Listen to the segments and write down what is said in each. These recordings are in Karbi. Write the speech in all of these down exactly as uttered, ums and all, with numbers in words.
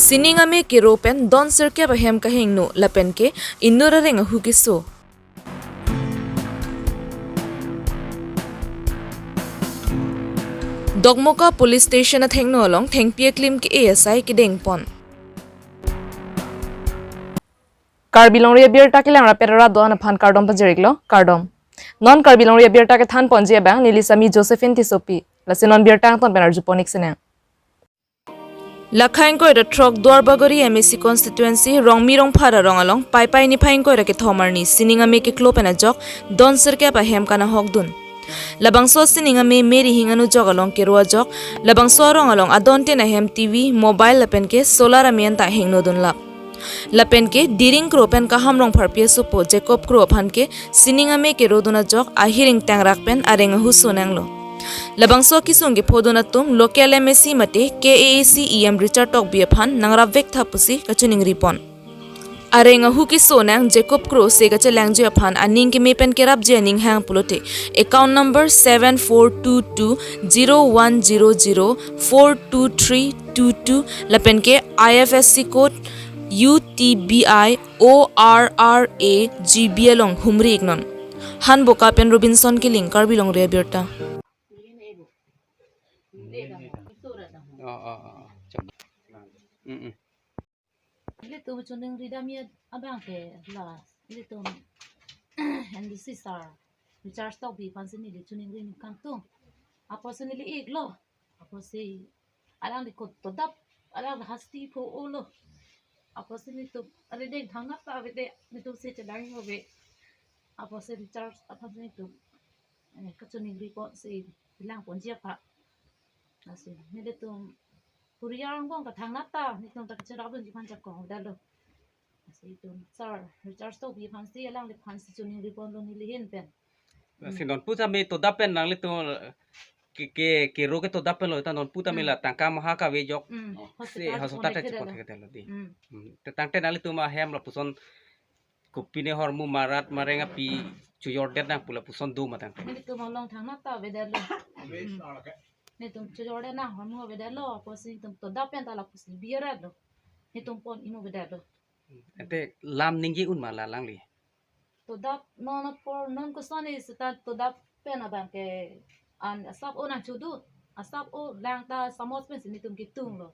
Sining ame kero pen don sirkep ahem kahingno lapen ke inut areng ahu keso. Dokmoka Police Station athengno along thengpi aklim ke-e asai kedengpon. Karbi Longri Abirta kelang rapet rat do-an aphan kardom pajir-iklo, kardom. Non Karbi Longri Abirta kethanponji abang neli Sami Josephine Tissopi. Lasi non birta angton pen arjupon-ik sinang. Lakha ingkoi ra throk Duarbagori M A C constituency Rongmi Rongphar arong along Paipai niphai ingkoi ra kethom arni sining ame keklo pen ajok don sirkep ahem kanahokdun. Labangso sining ame Mary Hing anujok along kero ajok, labangso arong along adon tin ahem T V, mobile lapen ke solar ame anta hingnodun lap. Lapen ke Diring Kro pen Kaham Rongpharpi asopo Jacob Kro aphan ke sining ame kerodun ajok ahir ingtangrak pen areng ahu sonanglo. Labangso akesung kephodun atum local M A C mate K A A C E M Richard Tokbi aphan nangrapvek tha pusi kachiningripon. Areng ahu kesonang Jacob Kro se kachelangji aphan aning keme pen kerapji aning hang pulote account number seven four two two zero one zero zero four two three two two lapen ke I F S C code U T B I O R R A G B along humri-iknon. Hanboka pen Robinson Killing, Karbi Longri Abirta. Oh, oh, oh, oh. Chok. Mm, mm. Ilitum chiningri dam ya abang ke la ilitum M D C sir Richard Tokbi aphansi neli chiningri ningkan tung. Apotsi neli iklo. Apotsi alangli kot todap, alang hasti pho-olo. Apotsi nelitum arideng thangnat ta avede nelitum se chelang ave. Apotsi Richard aphansi nelitum eh, kachiningriponsi pilangponji aphan. Lasi nelitum puri arong bong kathangnat ta nelitum ta kachirapdunji aphan jakong dalo. Lasi itum sir Richard Tokbi aphansi alangliphansi chiningriponlo neli ahin pen. Lasi non pu tame todap pen nanglitum ke ke kero ke todap pen lo ta non pu tame Hmm. la tangka maha kave jok. Hmm. Se Hospital hospital te chepon chepon thekdetlo. Thekdetlo di. Hmm. Hmm. Te tangte nanglitum ahem lapuson kopine hormu marat mareng api chojordet nang pu lapuson do ma tangte. Nelitum along thangnat ta avedetlo. Hmm. Nelitum chojordet nang hormu avedetlo. Apotsi nelitum todap pen ta lapusi biaretlo. Nelitum pon imo avedetlo. Ante lam ningje un ma la alangli. Todap non apor non kosonsi seta todap pen abang ke an asap o nangchodu. Asap o lang ta samos pensi nelitum ketunglo.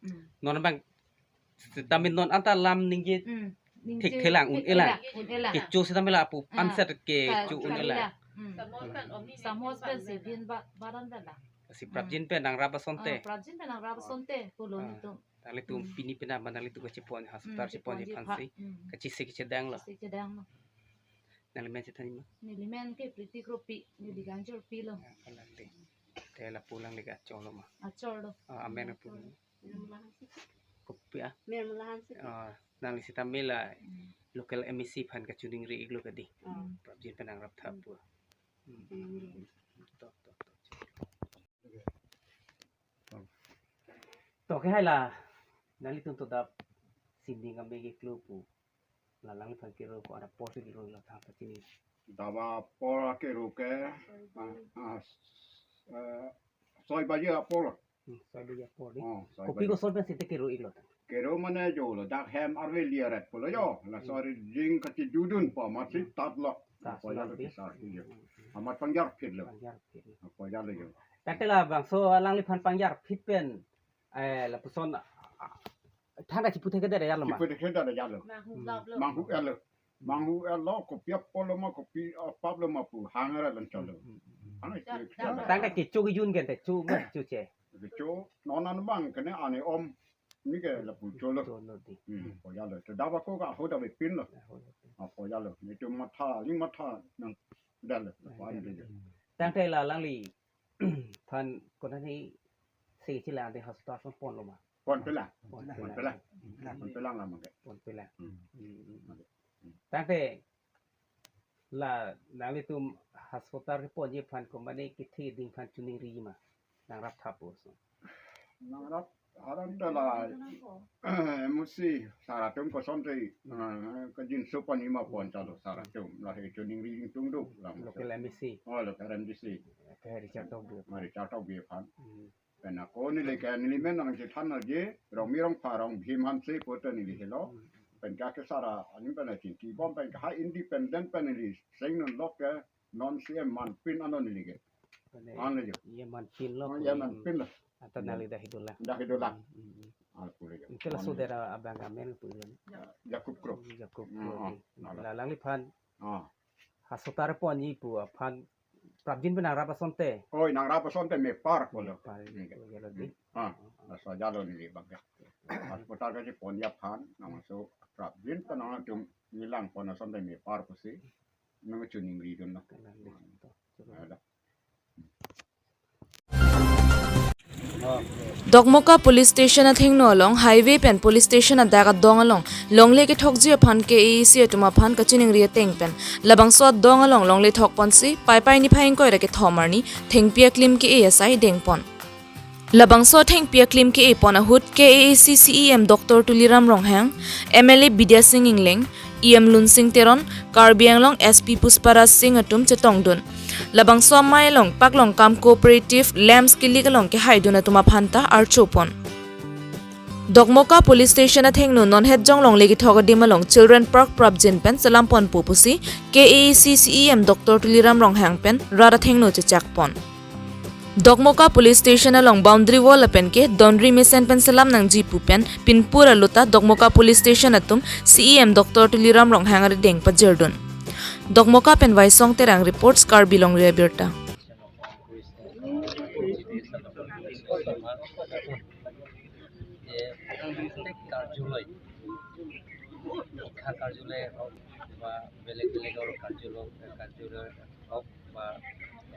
Hmm. Non abang sitame non anta lam ningje Hmm. Ningje thekthelang, un-elang. Un-elang, un-elang. Kecho sitame lapu Ah. anset kecho Ka-, un-elang. Kalilang. Hmm. Samos pen si bin ba-, baran pen la. Si prapjin pen nangrap asonte. Ah, prapjin pen nangrap asonte pulo Ah. nelitum. Nanglitum Hmm. pini pina ma nanglitum kachepon hospital Hmm, cheponji cheponji aphansi. aphan. Hmm. Kachisi kachedanglo. Kachisi kachedanglo. Nangli men chethanji ma? Neli men ke Pretty Kropi, neli Hmm. Gangjorpi lo. Ya, kalang de. Te lapu alangli ke achor lo ma? Achor lo. Ah, amen Hmm, apu. achor lo. Kopi ah? Nirmala Hanse. Ah, nangli sitame la Hmm. local M A C aphan kachiningri-iklo kadi. Ah. Prapjin pen nangrap tha Hmm. pu. Hmm. Hmm. Tok, tok, tok. To ke hai la nanglitum todap sining ame keklo pu. La alangliphan kero ko ada apor kero la thang pachini. Daba apor kero ke ah, ah, s- eh, soi baje apor. Hmm, soi baje apor di. Oh, soi Kopi baje. Koson pen site kero-iklo ta. Kero mane jo lo dak hem arve liaret pulo jo. La Hmm. soi jing kachidudun pa masi Hmm. tatlo. Tas Apo lo jalo di. Kisar ki jo. Hmm, hmm. Amat pangjarphitlo. Pangjarphitlo. Apo jalo jo. Tangte labangso alangliphan pangjarphit pen eh, lapuson ah, ah, thangta chipu thekthedet jalo ma? Chipu thekthedet jalo. Manghu Hmm. laplo. Manghu elo. Manghu elo kopi apotlo ma kopi apaplo ma pu hangre lan chalo. Hmm, hmm, hmm. Ano Dam, ipu dam. Tangte kecho kejun ke te cho ma cho che. Kecho non an bang kene ane om ni ke lapu cholo. Cholo di. Hmm, apo jalo. To daba ko ka ho daba pinlo. Apo jalo. Nelitum matha, ling matha nang dal. Apo ande jo. Tangte la alangli phan konani se chila de hospital pon ponlo ma? Pon pelang. Pon Pon pelang. pelang. Pon pelang la mangke. Pon pelang. Hmm. Hmm, hmm, hmm. Tangte la nanglitum hospital keponji aphan komatne kethe ding aphan chiningri ma? Nangrap tha puson. Nangrap aram ta la M O C sar atum kosonte eh, kajinso pon ima pon chalo sar atum la he chiningri ingtung do la. Local M A C. Oh, local M D C. Ke Richard Tokbi. Mari Richard Tokbi aphan. Hmm. Pen ako neli ke neli men nangchethan nangji, Rongmi Rongpha Rongbhim Hanse pu ta neli helo. Pen ka kesara aning pen chingki bom pen ka independent pen neli sengnon lok ke non C M manpin ano neli ke. Pene, ano jo. Ye manpin lo. Oh, ye manpin lo. Ata neli dah idola. Dah idola. Hmm, hmm, hmm. Ah, pule jo. Ante laso dera abang amen pu yen. Jacob Kro. Jacob Hmm, Kro. Oh, nala. La langliphan. Ah. Hasotar ponji pu aphan prapjin pen nangrap asonte. Oi, nangrap asonte mepar pulo. Mepar. Ini ke. Pulo lagi. Hmm. Ah, nasa jalo neli bangke. Hasotar kachepon aphan, nangso prapjin pen nangtum neli lang pon asonte mepar pusi. Nang chuning ri dun na. Kalang deh. Ada. Dokmoka Police Station athengno along highway pen police station adak adong along longle kethokji aphan K A A C atum aphan kachiningri ateng pen labangso adong along longle thok ponsi Paipai niphai ingkoi ra kethom arni thengpi aklim ke-e asai dengpon. Labangso thengpi aklim ke-e pon ahut K A A C C E M Doctor Tuliram Ronghang, M L A Bidya Sing Engleng, E M Lunsing Teron, Karbi Anglong S P Pushparaj Singh atum chetongdun. Labangso amei along Paklongkam Cooperative Lamps kilik along kehaidun atum aphan ta archopon. Dokmoka Police Station athengno non hetjong longle kethok adim along Children Park prapjin pen selam ponpo pusi K A A C C E M Doctor Tuliram Ronghang pen rat athengno chechakpon. Dokmoka Police Station along boundary wall lapen ke donri mesen pen selam nangji pu pen pinpur aluta Dokmoka Police Station atum C E M Doctor Tuliram Ronghang arideng pajirdun. Dokmoka pen Waisong Terang reports, Karbi Longri Abirta. যে প্রত্যেক কাৰ্যালয়, শিক্ষা কাৰ্যালয়ে হওক বা বেলেগ বেলেগৰ কাৰ্যালয়, কাৰ্যালয় হওক বা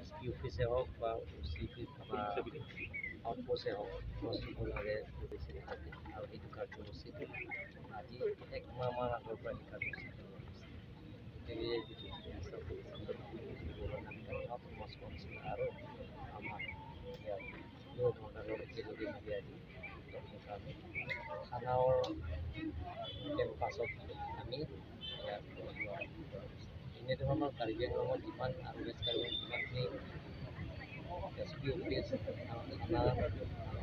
এছ পি অফিচে হওক বা চি পি বা আউটপোষ্টে হওক, গছ ৰুব লাগে বুলি কৈছিলে। আৰু এইটো কাৰ্যসূচীটো আজি এক মাহমান আগৰ পৰা এই কাৰ্যসূচী চলি আছে। গতিকে যিটো আমি কাৰ্যসূচী আৰু আমাৰ ইয়াত থানাৰ কেম্পাছত আমি ইয়াত এনেধৰণৰ কাৰ্বি আংলঙত যিমান আৰু ৱেষ্ট কাৰ্বি আংলঙত যিমানখিনি এছ পি অফিচ, থানা,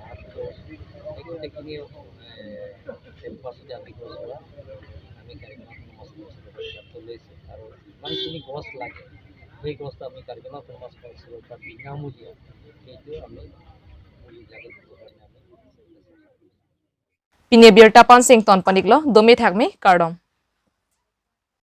আউটপোষ্ট, গোটেইখিনি, এ, কেম্পাছতে আমি গছজোপা আমি কাৰ্বি আংলঙত লৈছোঁ আৰু যিমানখিনি গছ লাগে, সেই গছটো আমি কাৰ্বি আংলং অট'নমাছ কাউন্সিলৰ পৰা বিনামূলীয়া সেইটো আমি পুলি জাগি দিবৰ কাৰণে আমি চেষ্টা কৰিছোঁ। Pini abirta aphan sington paniklo, dome thakme, kardom.